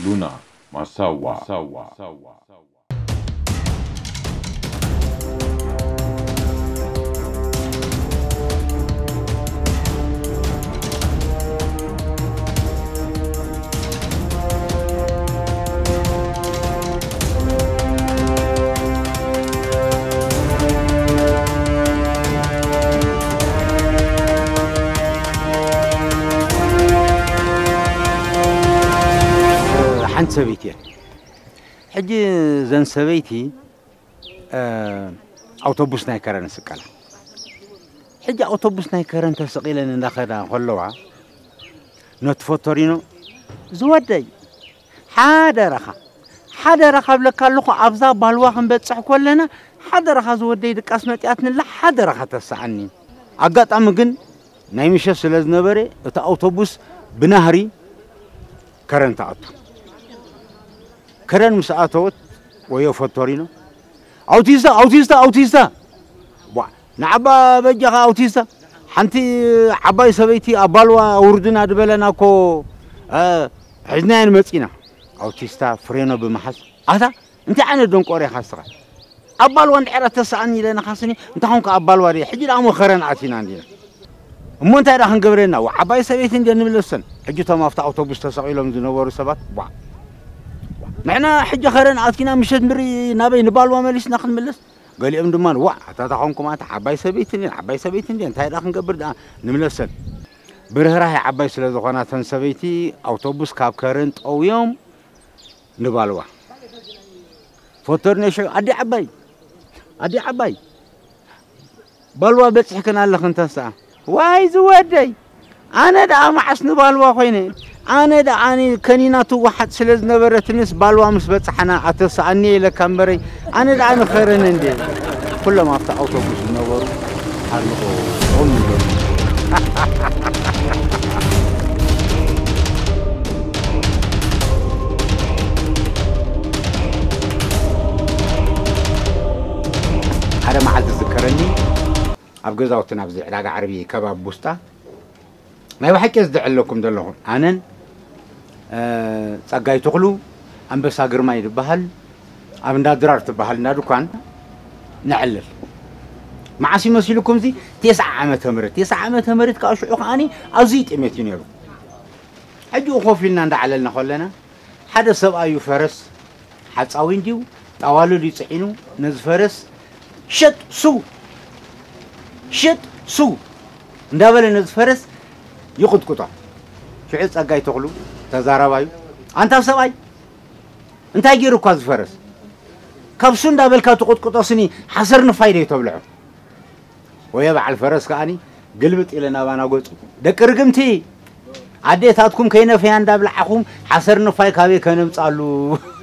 ሉና ማሳዋ። ሓንቲ ሰበይቲ እየን። ሕጂ እዘን ሰበይቲ ኣውቶቡስ ናይ ከረን ስቀላ። ሕጂ ኣውቶቡስ ናይ ከረን ተሰቒለን እንዳኸዳ ከለዋ፣ ነቲ ፎቶሪኖ፣ ዝወደይ፣ ሓደራኻ፣ ሓደራኻ እብለካ ኣለኹ፣ ኣብዛ ባልዋ ክንበጽሕ ከለና፣ ሓደራኻ ዝወደይ፣ ድቃስ መጢኣትንላ፣ ሓደራኻ ተስኣኒ። ኣጋጣሚ ግን ናይ ምሸት ስለ ዝነበረ፣ እቲ ኣውቶቡስ ብናህሪ ከረን ትኣቱ። ከረን ምስ ኣተወት፣ ወዮ ፎቶሪኖ፣ ኣውቲስታ፣ ኣውቲስታ፣ ኣውቲስታ! ቧ፣ ንዓባ በጃኻ ኣውቲስታ! ሓንቲ ዓባይ ሰበይቲ ኣብ ባልዋ ውርድና ድበለና እኮ፣ እ፣ ሒዝናየን መጺና። ኣውቲስታ ፍሬኖ ብምሓዝ፣ ኣታ፣ እንታይ ዓይነት ደንቆሮ ኢኻ እስኻ? ኣብ ባልዋ እንድሕር ኣተስኣኒ ኢለናኻ ስኒ፣ እንታይ ኾንካ ኣብ ባልዋ ድየ? ሕጂ ደኣ እሞ ከረን ኣቲና እንዲና። እሞ እንታይ ደኣ ክንገብረና? ዋ፣ ዓባይ ሰበይቲ እንድየ ንምለሰን። ሕጂ እቶም ኣብቲ ኣውቶቡስ ተሰቒሎም ዝነበሩ ሰባት፣ ዋ፣ ንሕና ሕጂ ከረን ኣቲና ምሸት ምሪ ናበይ ንባልዋ መሊስና ክንምለስ? ገሊኦም ድማ፣ ዋ፣ ኣታ እታ ኾንኩም ኣታ ዓባይ ሰበይቲ እንድየ፣ ዓባይ ሰበይቲ እንድየ፣ እንታይ ደኣ ክንገብር ደኣ ንምለሰን? ብርህራሄ ዓባይ ስለ ዝኾና እተን ሰበይቲ ኣውቶቡስ ካብ ከረን ጠውዮም ንባልዋ። ፎቶሪኖ ሽዑ፣ ኣዲ ዓባይ፣ ኣዲ ዓባይ፣ ባልዋ በጺሕክን ኣለኽን ተስኣ። ዋይ ዝወደይ፣ ኣነ ደኣ መዓስ ንባልዋ ኮይነ፣ ኣነ ደኣ ኣነ ከኒና ትወሓጥ ስለ ዝነበረትንስ ባልዋ ምስ በጻሕና ኣተስኣኒ ኢለካ እምበረይ፣ ኣነ ደኣ ንኸረን እንዴ። ኩሎም ኣብቲ ኣውቶቡስ ዝነበሩ ሓሪቖም ኢሎም። ሓደ መዓልቲ ዝዝከረኒ፣ ኣብ ገዛውትና ኣብዚ ዕዳጋ ዓርቢ ከባቢ ቡስጣ፣ ናይ ብሓቂ ዝድዕለኩም ዘለኹ። ኣነን፣ እ፣ ጸጋይ ተኽሉ፣ ኣንበሳ ግርማይ ዝበሃል፣ ኣብ እንዳ ድራር ትበሃል እንዳ ድኳን ነዕልል። መዓስ እዩ መሲልኩም እዚ? ቴስዓ ዓመተ ምህረት። ቴስዓ ዓመተ ምህረት ከኣ ሽዑ ከኣኒ ኣዝዩ ጥሜት እዩ ነይሩ። ሕጂ ኮፍ ኢልና እንዳዓለልና ከለና፣ ሓደ ሰብኣይ እዩ ፈረስ ሓጻዊ እንድዩ፣ ጣዋሉ ድዩ ጽዒኑ፣ ነዚ ፈረስ፣ "ሽጥ ሱ! ሽጥ ሱ!" እንዳበለ ነዚ ፈረስ ይቕጥቅጦ። ሽዑ ጸጋይ ተኽሉ ተዛራባዩ፣ "ኣንታ ሰብኣይ፣ እንታይ ገይሩ እኳ እዚ ፈረስ? ካብ ሱ እንዳበልካ ትቕጥቅጦ ስኒ ሓሰር ንፋይ ደይ ተብልዖ?" ወየ በዓል ፈረስ ከኣኒ ግልብጥ ኢለ ናባና ገጹ፣ "ደቂ ርግምቲ! ኣዴታትኩም ከይነፈያ እንዳብላዕኹም ሓሰር ንፋይ ካበይ ከነምጻሉ?"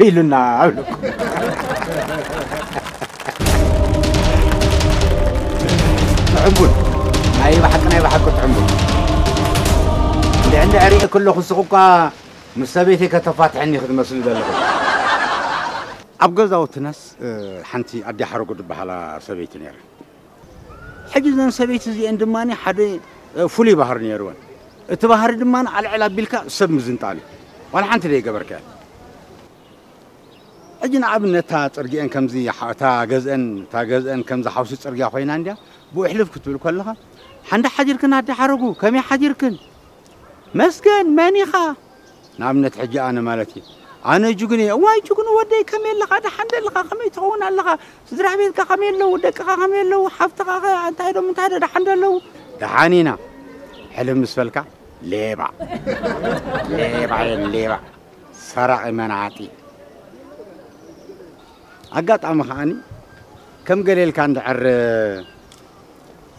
ኢሉና ኣብለኩም። ጥዑም ቡን፣ ናይ ብሓቂ፣ ናይ ብሓቂ ጥዑም ቡን። እንድዕ እንድዕ ሪኤ ከለኹ ስቕ እኳ ምስ ሰበይተይ ከተፋትሐኒ ክትመስሉ ዘለኹም። ኣብ ገዛውትናስ፣ እ፣ ሓንቲ ኣዲ ሓረጉ ዝበሃላ ሰበይቲ ነይራ። ሕጂ እዘን ሰበይቲ እዚአን ድማ ሓደ፣ እ፣ ፍሉይ ባህሪ ነይርወን። እቲ ባህሪ ድማ ኣልዕል ኣቢልካ ሰብ ምዝንጣል እዩ። ዋላ ሓንቲ ደይገበርካያ። ሕጂ ንኣብነት እታ ጽርግአን ከምዚ ሓ-፣ እታ ገዝአን፣ እታ ገዝአን ከምዚ ሓውሲ ጽርግያ ኮይና እንድያ፣ ብኡ ሕልፍ ክትብል ከለኻ፣ "ሓንዳ ሓዲርክን ኣዲ ሓረጉ፣ ከመይ ሓዲርክን?" "መስገን፣ መን ኢኻ?" ንኣብነት ሕጂ ኣነ ማለት እዩ። ኣነ ጅግኑ እየ። እዋይ ጅግኑ ወደይ፣ ከመይ ኣለኻ? ደሓን ደለኻ? ከመይ ትኸውን ኣለኻ? ስድራ ቤትካ ከመይ ኣለዉ? ደቅኻ ከመይ ኣለዉ? ሓፍትኻ ኸ እንታይ ዶ ምንታይ ዶ ደሓን ዶ ኣለዉ? ደሓን ኢና። ሕልም ምስ በልካ ሌባ። ሌባ እየ ሌባ። ሰራቒ መናጢ። ኣጋጣሚ ከዓኒ ከም ገለ ኢልካ እንድሕር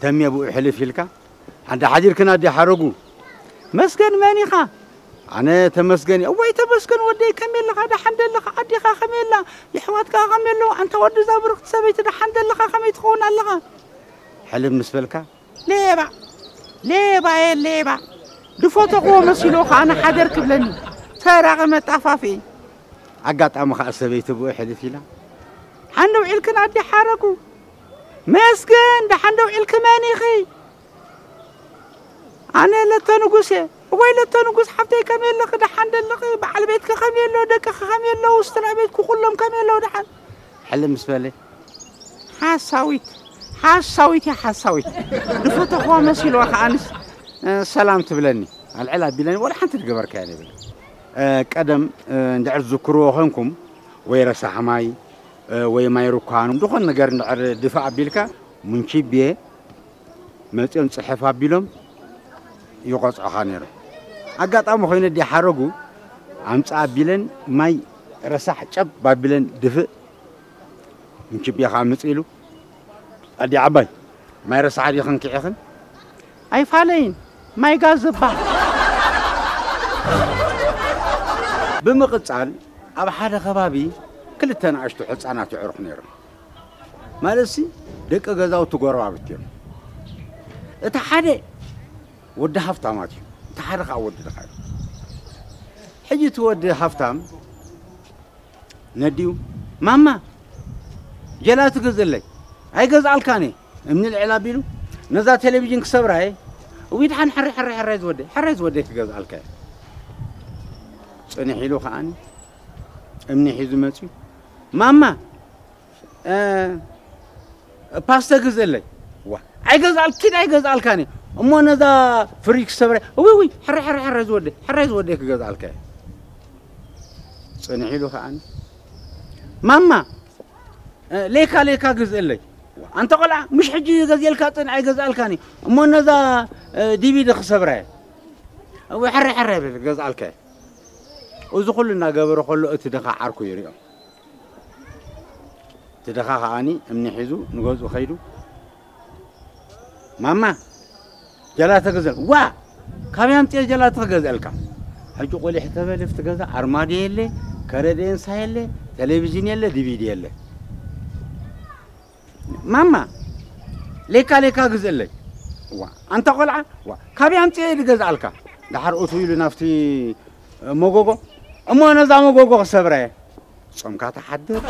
ተምየ ብኡ ሕልፍ ኢልካ፣ ሓንቲ ሓዲርክን ኣዲ ሓረጉ። መስገን መን ኢኻ? ኣነ ተመስገን እየ። እዋይ ተመስገን ወደይ ከመይ ኣለኻ? ደሓን ደለኻ? ኣዴኻ ከመይ ኣላ? የሕዋትካ ከመይ ኣለዉ? ኣንታ ወዲ እዛ ብርኽቲ ሰበይቲ ደሓን ደለኻ? ከመይ ትኸውን ኣለኻ? ሕልም ምስ በልካ ሌባ፣ ሌባ እየ ሌባ። ድፈተኽዎ መሲሉ ከኣ ንሓደር ክብለኒ። ሰራቒ መጣፋፊ። ኣጋጣሚ ከኣ ሰበይቲ ብኡ ሕልፍ ኢላ። ሓንደ ውዒልክን ኣዲ ሓረጉ? መስገን፣ ደሓን ዶ ውዒልኪ መን ኢኺ? ኣነ ለተ ንጉስ እየ። እዋይ ለተ ንጉስ ሓፍተይ፣ ከመይ ኣለኺ? ደሓን ደለኺ? በዓል ቤትኪ ከመይ ኣሎ? ደቅኺ ከመይ ኣለዉ? ስድራ ቤትኪ ኩሎም ከመይ ኣለዉ? ደሓን? ሕልም ምስ በለ፣ ሓሳዊት፣ ሓሳዊት እያ ሓሳዊት። ዝፈተኽዋ መሲልዋ ከኣንስ፣ እ፣ ሰላም ትብለኒ። ኣልዕል ኣቢለኒ፣ ወላ ሓንቲ ዝገበርካያ የብለ። እ፣ ቀደም፣ እ፣ እንድሕር ዝዝክርዎ ኾንኩም፣ ወይ ረሳሕ ማይ፣ እ፣ ወይ ማይ ሩካኑ፣ ዝኾነ ነገር እንድሕር ድፋእ ኣቢልካ፣ ሙንቺቤ መጺኦም ጽሕፍ ኣቢሎም ይቖጽዑኻ ነይሮም። ኣጋጣሚ ኾይኑ፣ ኣዲ ሓረጉ ኣምጻ ኣቢለን ማይ ረሳሕ ጨብ ኣቢለን ድፍእ፣ ምንችቤኻ ምጽ ኢሉ፣ ኣዲ ዓባይ፣ ማይ ረሳሕ ዲኽን ክዒኽን? ኣይፋለይን፣ ማይ ጋዝ ዝበሃል። ብምቕጻል፣ ኣብ ሓደ ከባቢ ክልተ ንኣሽቱ ሕጻናት የዕሩኽ ነይሮም። ማለትሲ፣ ደቂ ገዛውቲ ጎረባብቲ እዮም። እቲ ሓደ ወዲ ሃፍታማት እዩ፣ እቲ ሓደ ኸዓ ወዲ ድኻ እዩ። ሕጂ እቲ ወዲ ሃፍታም ነዲኡ፣ "ማማ፣ ጀላቲ ግዝእለይ፣ ኣይገዝኣልካን እየ፣ እምኒ ልዕል ኣቢሉ፣ ነዛ ቴሌቪዥን ክሰብራ እየ፣ እዊ ድሓን ሕራይ፣ ሕራይ፣ ሕራይ ዝወደይ፣ ሕራይ ዝወደይ ክገዝኣልካ እየ።" ጽንሕ ኢሉ ኸዓኒ እምኒ ሒዙ መጺኡ፣ "ማማ፣ እ፣ ፓስተ ግዝእለይ።" "ዋ፣ ኣይገዝኣልኪን፣ ኣይገዝኣልካን እየ፣ እሞ ነዛ ፍሪጅ ክሰብራ እየ፣ እዊ፣ እዊ፣ ሕራይ፣ ሕራይ፣ ሕራይ ዝወደይ፣ ሕራይ ዝወደይ ክገዝኣልካ እየ።" ጽንሕ ኢሉ ኸዓኒ፣ "ማማ፣ እ፣ ሌካ፣ ሌካ ግዝእለይ።" "ዋ፣ ኣንታ ቖልዓ፣ ምሽ ሕጂ ገዚኤልካ ጽን ኣይገዝኣልካን እየ፣ እሞ ነዛ፣ እ፣ ዲቪዲ ክሰብራ እየ። እዊ፣ ሕራይ፣ ሕራይ በል፣ ክገዝኣልካ እየ።" እዚ ኹሉ እናገበረ ኸሎ፣ እቲ ድኻ ዓርኩ ይሪኦ። እቲ ድኻ ኸዓኒ እምኒ ሒዙ ንገዝኡ ኸይዱ፣ "ማማ፣ ጀላተ ግዘል።" "ዋ፣ ካበይ ኣምፅኤ ጀላተ ክገዝአልካ?" ሕጂ ቆሊሕ ተበል፣ ኣብቲ ገዛ ኣርማድዮ የለ፣ ከረዴንሳ የለ፣ ቴሌቪዥን የለ፣ ዲቪዲ የለ። "ማማ፣ ሌካ ሌካ ግዝእለይ።" "ዋ፣ ኣንታ ቆልዓ፣ ዋ፣ ካበይ ኣምፅኤ ድገዝኣልካ?" ደሓር እቱ ኢሉ ናብቲ መጎጎ፣ "እሞ ነዛ መጎጎ ክሰብራ እየ።" ጾምካ ትሓድር፣